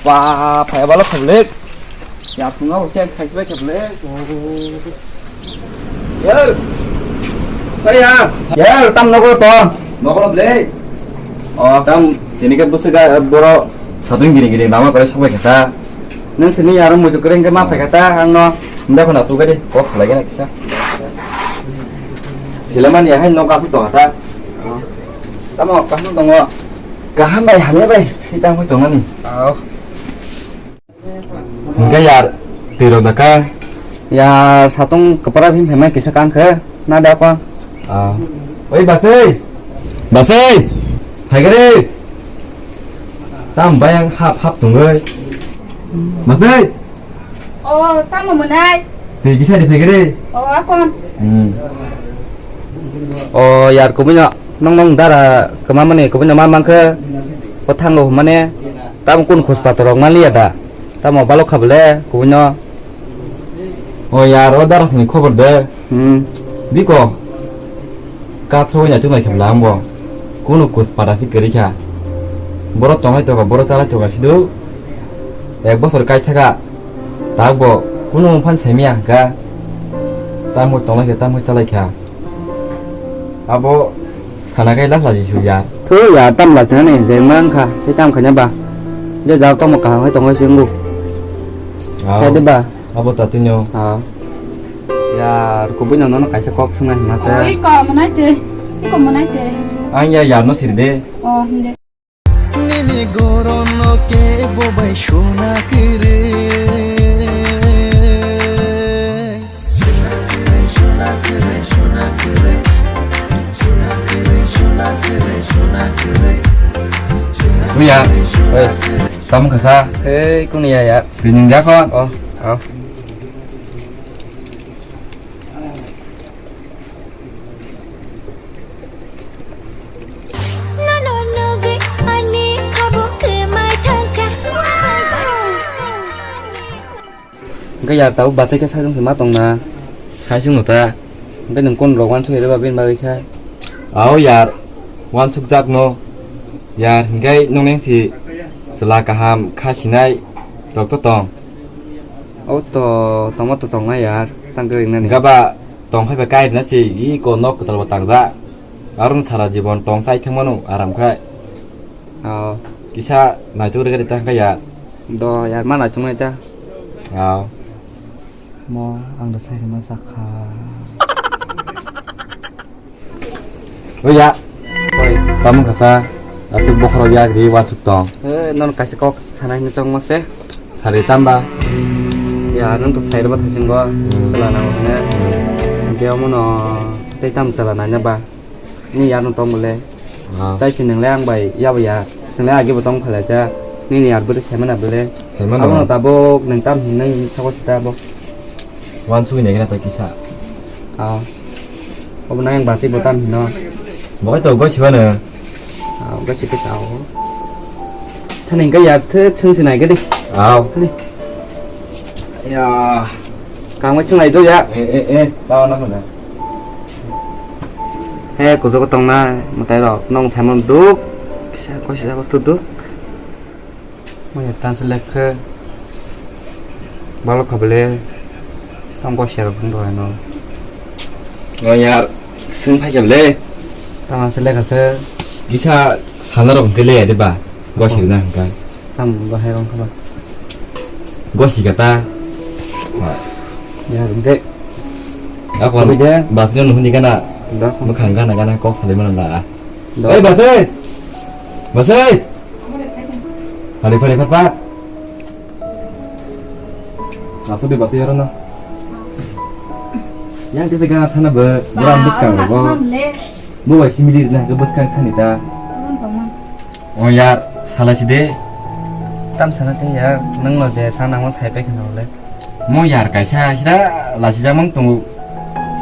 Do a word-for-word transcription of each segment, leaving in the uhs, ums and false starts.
Ba, phai balo khablek. Ya, phunga bo chance khai bai khablek. Yar. Phai ya. Yar, tam nogo to. Nogo blek. O, tam tini ke busu ga boro satun giri giri nama kore sobai kata. Nang sini yaro mujuk kering ke ma phai kata ang no. Nda khona tu gade kok lagi na kisa. Silaman ya hai no kasu to kata. Tamo kasu tongo. Kaham bai hamya bai. Kita hoi tongani. Au. Hingke yar, twi rok da kang? Yar, satung kwpra phim phaimai kisa kang khe, na da kong? Ah. Oi, Basai! Basai! Phaikhe re! Tam bayang hap hap tongoi. Basai! O, tamo mwnai? Twi kisa de phaikhe re! O, akon. Hmm. O, yar, kubui no, nong nong dara, kama mani, kubui no ma mang khe, o thango mane. Tamo kunu khospato rok manliya da? Tamo balok kha bole, kubui no. O yar, o darasni khobor de. Hmm. Biko, kathro wngya chuknai khe bwla wngbo. Kunu khospato si kwrwi kha. Borok tonglai tongo, borok chalai tongo sido. Ek bosor kai thaka. Takbo kunu wngphani saimanya hwnkha. Tamo tonglai khe, tamo chalai kha. Abo sana kai lasa jisu ya. Thu ya, tam lasa ni, je mang kha, je tam khanya ba. Je jao tamo kaham hai tongo singgu. Ah. Khe de ba? Abo ta tinyo. Ah. Ya, kubui no no kaisa kok sungai hima te. Oh, iko manai te. Iko manai te. Ang ya, ya no sir de. Oh, hindi. Nini goron no ke bo bai suna kere. Kuya, oi, tamo kasa. Hei, kuno ya ya. Bining jakon. Oh, oh. Nono nugwi ani khabuk kwmai thangkha. Hwnkhe yar tabuk bachai khe saisung se ma tongna? Saisung no ta. Hwnkhe nwng kon rok wansuk rwba bini bagwi kha? Ao yar, wansuk jak no. Yar hwnkhe nung neng si chwla kaham kha sinai rok to tong. O to tongma to tongnai yar, tang kwrwng nani. Gaba tong khai ba kai rwna se, i ko nok kwtal bo tangjak. Aro no sara jibon tong chai thang mano aram khai. Oh. Kisa naituk rwgari ta khai ya. Do yar ma naituk nai ta. Oh. Mo ang da sai rwma sakha. Oya. Oi. Tamung kha ta. Asuk bokhorok yak ri wansuk tong. Eh, non kaisa kok sanai hinwi tongma se. Sari tamba. Ya, nang to sai rwba thaching bo. Hmm. Chwla nango hwnwi. Hwnkhe omono tei tamo chwla nanya ba? Ni yar no tong bole. Ah. Tai se nang le ang bai ya ba ya. Nang le agi bo tong phalai ta. Nini yar bwrwi sai mana bole. Sai mano. Abono tabuk nang tam hinwi sabo sita bo. Wansugwi naikhe na ta kisa. Ah. Obo nang yang bachwi bo tam hino. Bo to goi siba no. Ah, goi si kisa o. Thani ga ya the thung si nai ga di. Aw. Thani. Ya. Kang mai sung nai do ya. Eh, eh, eh, ta na na. He, kujogo tong na, mwtai rok, nong sai mano duk. Kisa goi si sabo tu duk. Mo ya tan se lek khe. Balok kha bele. Tang gosiya rok phung rok no. O yar, sung phai kha bele. Tang se lek ase. Kisa sana rok hwnkhe le ya de ba. Gosi na hwnkha. Tam bahai rong kha ba. Gosi kata. Ya hwnkhe. Ako. Kami de. Basri no huni kana. Da. Mukhang kana kana kok salai mana la. Da. Oi, Basri. Basri. Phari, phari, phar, phar. Asuk de basi yaro na. Yang kita gana thana be, buram buskang be bo. Bo bai simili na ke buskang thani ta. O yar, salai si de. Tam sana te yar, nang no je sana mo sai pe khana le. Mo yar kaisa hira lasi jamang tungu.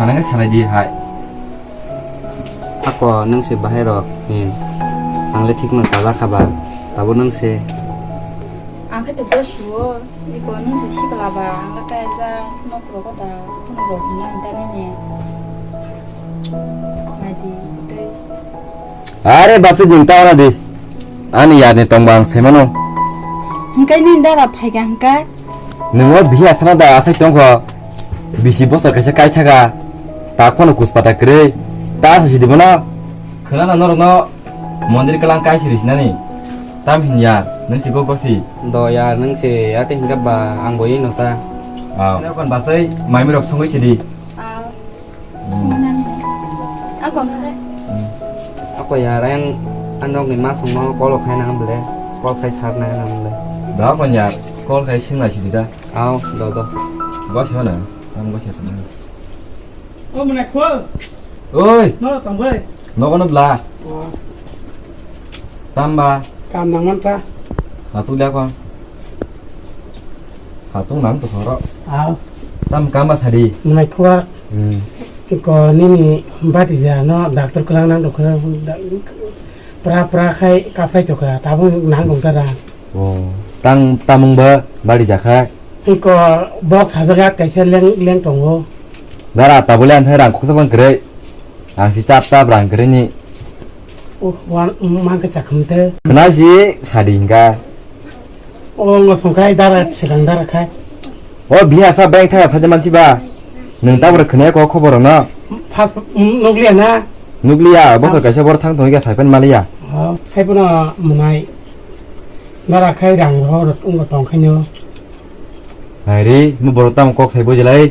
Sana ke salai di hai. Ako nwng se bahai rok ni, ang le thik no chajak kha ba, tabo nwng se. Ang khe to bwsio, iko nwng se sikla ba, ang le kaisa nok rogo da, phone rok hwnna hwnta nini. Naidi, tei. Are basi din ta na di. Ani yarni tongba ang saimano. Hingkai nini dara phaikha hingkai? Nwngo bihi asana da asai tongkho. Bisi bosor kaisa kaithaga. Tak phano kuspata kwrwi. Ta asa sidi bono. Khwnana norokno mondir kwlang kaisa risinani. Tam hinya, nwng si gok gosi. Do yar, nwng si ate hingka ba ang bo yino ta. Aw. Nokon basai maimi rok songwi sidi. Aw. Hmm. Ako. Hmm. Ako yar, ayang anok ni ma songno call khai nang bele. Call khai sar nang nang bele. Da kon yar, call khai sing lai sidi da. Aw, do do. Gosi mana? Tam gosi mana? O mane khol. Oi. No tong bai. Nogo no bla. O. Tamba. Kam nang man ta. Hatung da kon. Hatung nang to horo. Aw. Tam kamba sadi. Nai khwa. Hmm. Ko nini bati ja no doctor kwlang nang dokha. Pra pra khai kaphrai tokha. Tabung nang dong ta da. O. Tang tamung ba bari jakha. Iko bok sajagak kaisa leng leng tongo. Dara tabole anthai rang khoksa bang kwrwi. Ang si chap chap rang kwrwi ni. Oh, wan mangka chakhum te. Khna si sadi hingka. O ngo songkai dara sedang dara khai. O biha sa bank thaya saja mansi ba. Nwng tabora khna ko khobor no. Pas nukliya na. Nukliya bosor kaisa bor thang tong ya saipan maliya. Oh, hai puno munai. Dara khai rang ro ro tong khai no. Nai ri, mo borok tamo kok sai bojilai.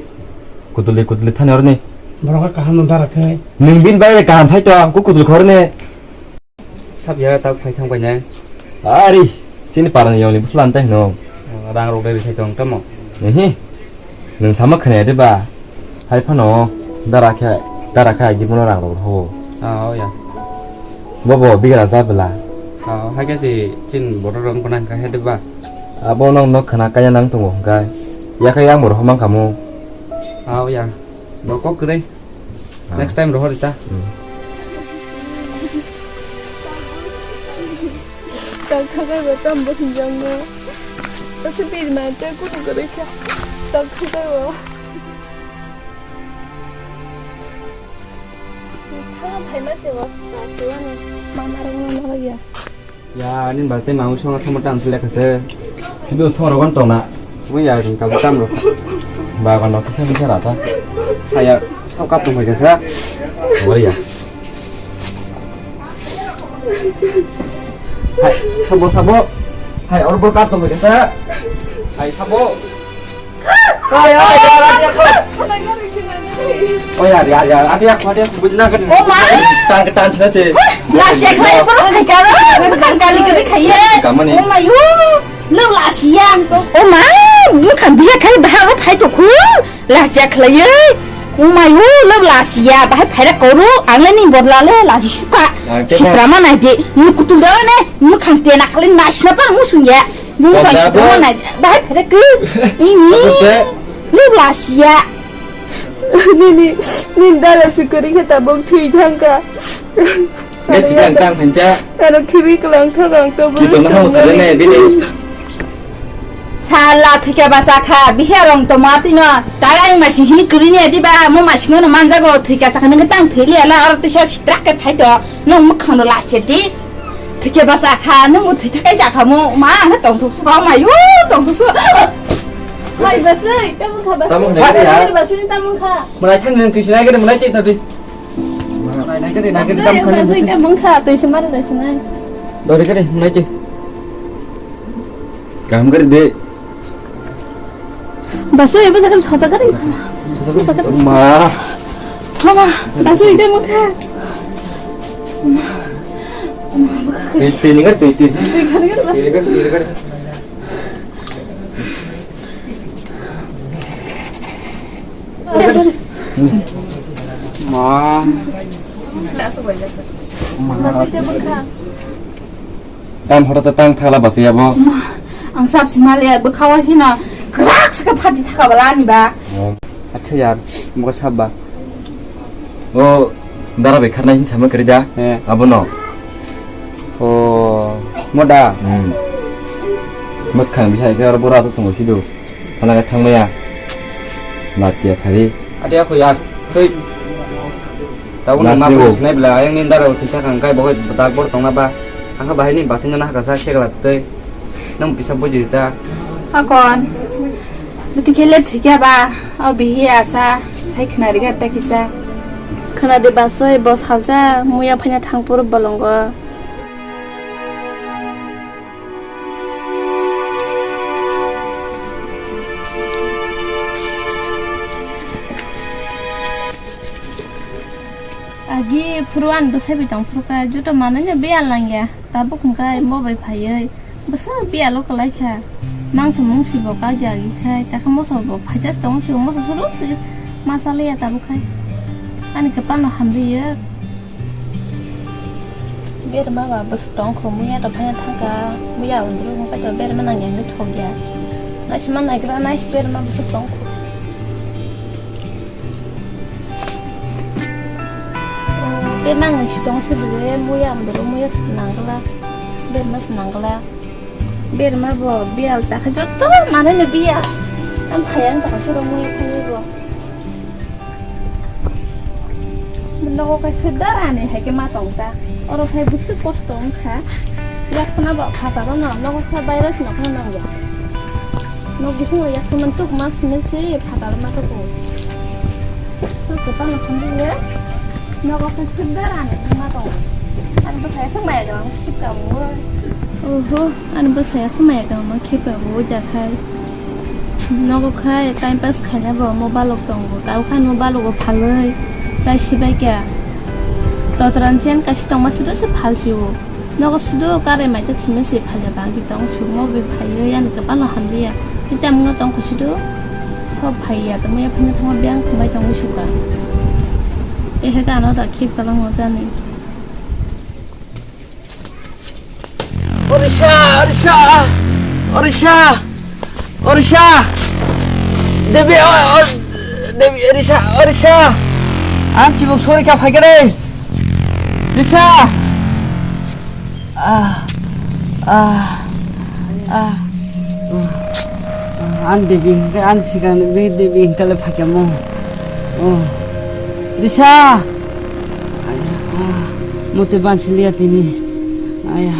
Kutuli kutuli thani orni. Borok kha kaham no dara khe. Nwng bin bai kaham sai to, ang kutuli khorni. Sab ya tak phai thang bai nai. Ari, sini parani yongni buslan tai no. Rang rok dai sai tong tamo. Ehe. Nwng sama khna de ba. Hai phano dara khe, dara khe agi bono rang rok ho. Ah, oh ya. Bobo bigra ja bela. Ah, hai khe si chin borok rok bana kha he de ba. Abo nong nok khna kaya nang tongo hwnkhe. Yakhe yang borok mang kamo. Ah, oh ya. Bo kok kwrwi. Ah. Next time rohor ta. Hmm. Tang thakai bo tam bo hinjang no. Kasi bir ma te kunu kwrwi kha. Tang thakai bo. Thang phaima se bo sa se wani. Mama rok no nalai ya. Ya, ani ba tei mamu songa thangma tam se lekha se. Kidu songa rogon tona. Mo ya ring kabu tam ro. Ba gono kisa kisa rata. Saya sok kap tong kisa. Wari ya. Hai, sabo sabo. Hai, or bo kap tong kisa. Hai, sabo. Ay, ay, ay, ay, ay. Oh, ya, ya, ya. Ati aku, ati aku, bujna kan. Oh, ma. Tan, tan, tan, tan. Lasi khlai, boro khai karo. Bukan kali kali khaiye. Kamani. Oh, ma, yu. Lo lasi yang. Oh, ma. Bukan biya khai bahar phai to khul. Lasi khlai. Oh, ma, yu. Lo lasi ya. Bahar phai ra koru. Ang le ni bodla le lasi suka. Sitra ma nai de. Nu kutul da ne. Nu khang te na khlai na sna pa musung ya. Bung Kok soi dabo? Sitwma nai, bahai phere khe. Ini. Apa teh? Lu lasia. Nini, nini dara sukuri khe tabuk thwi thangkha. Ngai thwi thang thang phancha. Aro khibi kwlang thang ang to. Kito na hamo sale ne, bini. Sala thwikha basa kha, bihe rong to ma tino. Tara ang masi hini kuri ne diba, mo masi ngono manjago thwikha sakha nang tang thwi liya la, aro tisa sitrak khe phai to. Nong mukhang no lasia di. Thike basa kha, nung bo thwi thakai ja kha mo. Ma, ang tong thuk suka, ma, yo, tong thuk suka. Hai, basui, tamung kha, basui. Tamung kha, ya. Basui, tamung kha. Mwnai thang nang twi sinai gede, mwnai twi thabi. Mwnai nai gede, nai gede, basui, tamung kha, basui, nang tamung kha, twi se mari nai sinai. Dori gede, mwnai twi. Kaham gede de. Basui, ebo jaga sosa gari. Ma. Mama, basui, ite mukha. Tini, tini, tini. Tini, tini, tini. Ma. Basui, ite mukha. Tam horo ta tang thakla bati abo. Ma, ang sab si male bwkha wa sino kwrak se phati thaka bala ani ba. Oh. Acha yar, mo sab ba. O dara bai kharnai hin sama kari da. Eh. Abo no. O moda. Hmm. Makhang bihai ke aro bora to tongo sido. Thana ke thangmaya. Latia khari. Ade ako yar. Tui. Tabu nang ma sinai bela ayang ni dara uthi thakang kai bo dak bor tongna ba. Ang kha bahai ni basing no nahaka sa segla tei. Nang kisa buji ta. Akon. Buti khe le thikya ba. O bihi asa. Sai khna riga ta kisa. Khna de basoi bo salsa muya phanya thang pur bolongo. Agi phuru ani bwsai bai tong phuru kha, joto manwi no biyal nangya. Tabuk hwnkhe mo bai phaiwi bwswk biyalo kwlai kha. Mangsa mungsi bo kagya agi khai, takha moso bo phaisa se tongo, se moso suru se ma chaliya tabuk khai. Ani kwpal no hamriya. Berma ba bwswk tong kho, muya to phai thangkha, muya undru hwnkhe to berma nangya hwnwi thokya. Naisima naigra nai berma bwswk tong kho. Tei mangni sitong se bwle muya amdoro muya se nangla, berma se nangla. Berma bo biyal ta khe joto manwi no biyal. Ang phai ang ta khe soro muya phai bo. Nogo khe se darani hai khe ma tong ta. Oro phai bwswk kosto wng kha. Yakhwna bo phataro no nogo khe virus no phano nangya. Nok bisingo yakhwna tuk ma simi se phatar ma tuku. Sok kwtal no khamjile. Nogo khe sudar ani ma tongo. Ani bwsai aswk maya gwnang khipka bo. Oho, ani bwsai aswk maya gwnang khipka bo jakhai. Nogo khai time pass khaina bo mo balok tongo. Tabo khai mo balok bo phalwi chai sibai kya. Totran chen kaisa tongma sudo se phalchi o. Nogo sudo kare maitok simi se phalya bangki tong sumo be phaiyo yani kwpalo hamliya. Tei tamungno tong kho sudo kho phaiya tongmaya phano thangma biyang khumbai tongwi suka. Ehe gano da khip kalang o jani. Orisha, Orisha, Orisha. Orisha! Devi, o, o, Devi, Orisha, Orisha! Ang chibuk sori kha phaikha de. Orisha! Ah, ah, ah. Ang Devi, ang sikang Devi, Devi kale phaikha mo. Oh. Orisha! Aya, ah, mote bansi liya tini. Aya. Aya.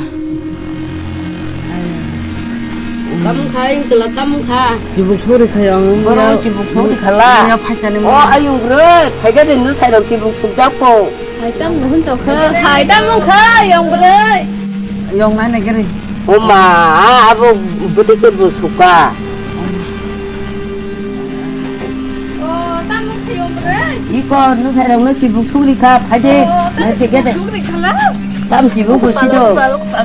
Tamung kha, ang chwla tamung kha. Chibuk sori kha, ang Borok ya, chibuk sori khala. Ya phaitani. O, mo. Ayung bwrwi, phaikha de, nw sairok chibuk sukjak kho. Hai tamung hwn tokha, hai tamung kha, ayung bwrwi. Ayung nai nai gari. O ma, abo bwtwi khe bo suka. O, tamo khayo bre? Iko, nw sairok nw chibuk sugri kha, phai de. O, tamo nai chibuk sugri khala? Tam chibuk bo si do.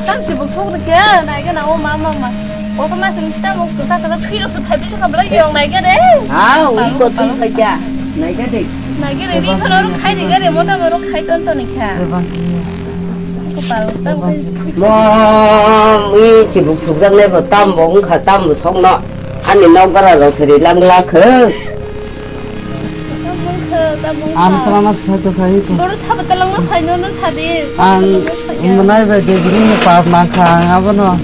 Tam chibuk sugri khe, nai khe na o ma, ma, ma. O khe ma sing tamo kisa kisa thwi rok se phai bi se kha bla yong nai khe de. Ha, iko thwi phai kya. Nai khe de. Nai khe de, ri phano ro khai de khe de, mo tamo ro khai ton ton kha. Mom, i chibuk sukjak nai bo tam bo wngkha, tam bo sokno. Ani nok bara rok se ri lang la khe. Tam wngkha, tam wngkha. Ang tama sphai to khai to. Boro sabo talang ma phai no, no sadi. Ang manai bai de bini ni pap ma kha, ang abono.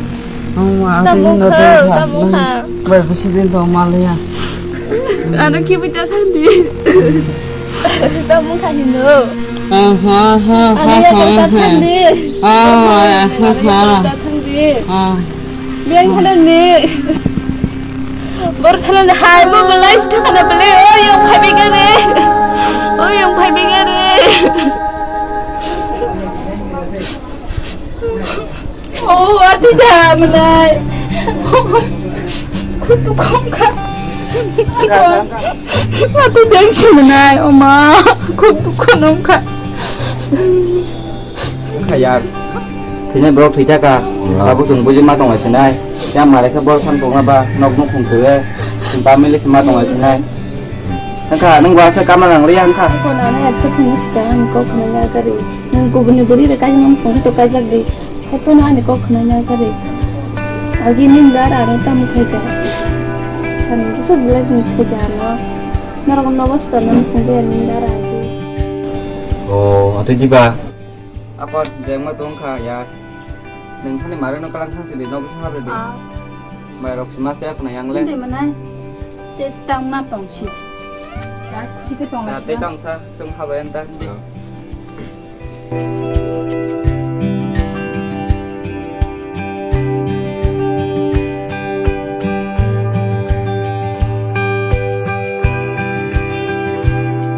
Ang ma tam wngkha, tam wngkha. Bai busi din to ma le ya. Ano kibi ta thandi. Tam wngkha hino. Aha, aha, aha, aha. Ani ya ta thandi. Ah, aha, aha. Ani ya ta thandi. Ah. Biang khana ni. Bor khana ni hai bo belai sita khana belai. O yang phai bega re. O yang phai bega re. O ati da manai. Kutu kong ka. Ati deng si manai. O ma. Kutu kong ka. Wngkha ya, thwinai borok thwi thaka, tabuk chwng buji ma tongla sinai. Yang mare khe borok phan tongna ba, nok nuk khung thwi, chwng family se ma tongla sinai. Wngkha, nwng bo asa kama nang liya wngkha. Kona na ya chwk ni sikang ang kok khna ya gari. Nwng kubuni buri re kai nwng song to kai jak di. Hai pono ani kok khna ya gari. Agi min dar aro tam khai ka. Kan jesa belai ni khai ka ano. Norok no bosto no song ya min dar agi. O, atwi diba? Apa jengma tong kha ya. Neng thani mare no kalang thang sidi no bisa habre di. Ah. Mai rok sima se khna yang le. Inde manai. Te tang ma tong si. Ya, si te tong. Ya, te tang sa sung habre enta di. Ah.